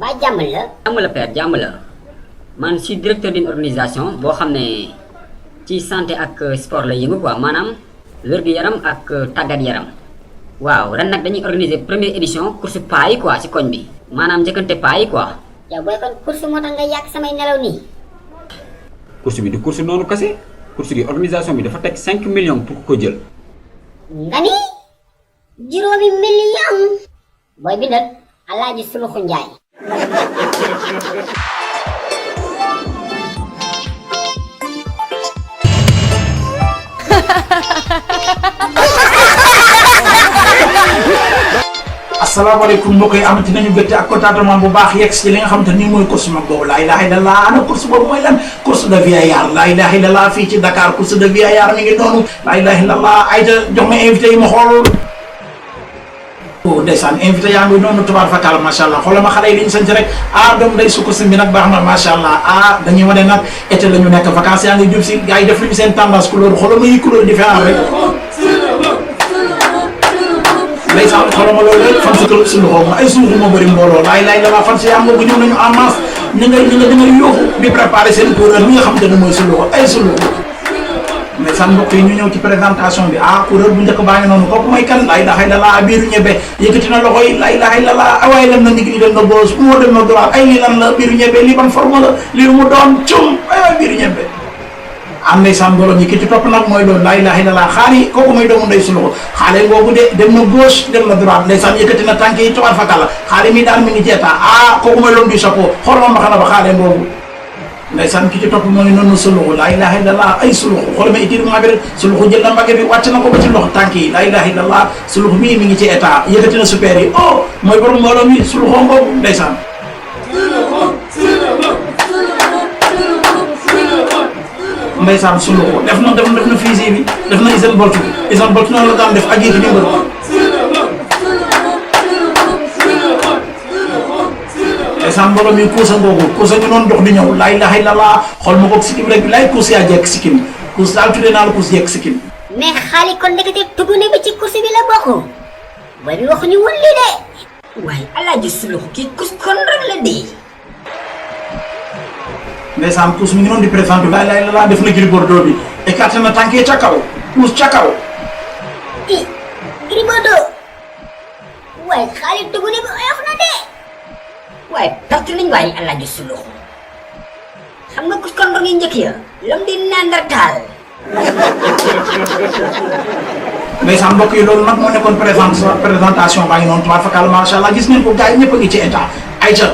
mbaa jàmm la. jàmm la père jàmm la man je suis directeur d'une organisation boo xam ne ci santé ak sport la yëngu quoi maanaam wér-gu-yaram ak tàggat yaram. waaw ren nag dañuy organiser première édition course paa yi quoi ci koñ bi maanaam njëkkante paa yi quoi. yow booy kon course moo tax nga yàq samay nelaw nii. course bi du course noonu kese course bi organisation bi dafa teg 5 millions pour ko jël. nga ni juróomi million. booy bindal Alaaji Suluxu Njaay. asalaamaaleykum mbokk yi amati nañu bëtte ak contentement bu baax yegg si li nga xamante ni mooy course mag boobu laa ilaha illallah ana course boobu mooy lan course de vieillard laa ilaha illallah fii ci Dakar course de vieillard mi ngi noonu laa ilaha illallah ayta jox ma invité yi ma xool ndeysaan invité yaa ngi noonu tubaar fakal macha allah xoolal ma xale yi li ñu sant rek doom day sukk si bi nag baax na macha allah dañuy wane nag été la ñu nekk vacances yaa ngi jub si gars yi def nañu seen tendance couleur xoolal ma yi couleur différent rek ndeysaan xoolal ma loolu rek fan si kër si loxo ma ay suuxu ma bëri mbooloo laay la fan si yaa ngoogu ñëw nañu en masse ñu nga yóoxu di préparer seen coureur mi nga xam te ne mooy si loxo ay si loxo mais sax mbokk yi ñu ñëw ci présentation bi coureur bu njëkk baa ngi noonu kooku mooy kan laa ilaaha illallaah biiru ñebe yëkkati na loxo yi laa ilaaha illallaah waaye lan na nit ñi dem na gauche moo dem na droite ay lii lan la biiru ñebe lii ban forme la lii mu doon cum ay biiru ñebe am ndeysaan mbooloo ñi ki ci topp nag mooy loolu laa ilaaha illallaah xaari kooku mooy doomu ndey su loxo xaale boobu de dem na gauche dem na droite ndeysaan yëkkati na tànk yi tubaar fakala xaale mi daal mi ngi jeetaa kooku mooy loolu du chapeau xool ma mbaxana ba xaale boobu ndeysaan ki ci topp mooy noonu suluxu laa ilaha illallah ay suluxu xool ma étirement bi rek suluxu jël na mbagge bi wàcc na ko ba ci loxo tànk yi laa ilaha illallah suluxu mii mi ngi ci état yëkkati na super yi mooy borom mbooloo mi suluxoo mboobu ndeysaan ndeysaan suluxu def na fusil bi def na Usain Bolt bi Usain Bolt noonu la daan def ak yéegi numéro ndeysaan mbooloo mi kuusa ngoogu kuusa ñu noonu dox di ñëw laa ilaha illallah xool ma ko sikkim rek laay kuus yaa jekk sikkim kuus daal tuddee naa la kuus jekk sikkim mais xaali kon ndekete tugune bi ci course bi la bokk. booy bi waxuñu woon lii de. waaye Alaaji Suluxu kii course kon rek la di. ndeysaan kuus mi ngi noonu di présenté laa ilaha illallah def na Gris Bordeaux bi écarté na tànkee ca kaw kuus ca kaw Gris Bordeaux waaye xaali tugune bi oyof na de. waaye perte nañ waaye Alaaji Suluxu xam nga course kon yi njëkk ya lam di Néandertal. ndeysaan mbokk yi loolu nag moo nekkoon présentation baa ngi noonu tubaab fakal macha allah gis ngeen ko gars yi ñëpp a ngi ci état ayca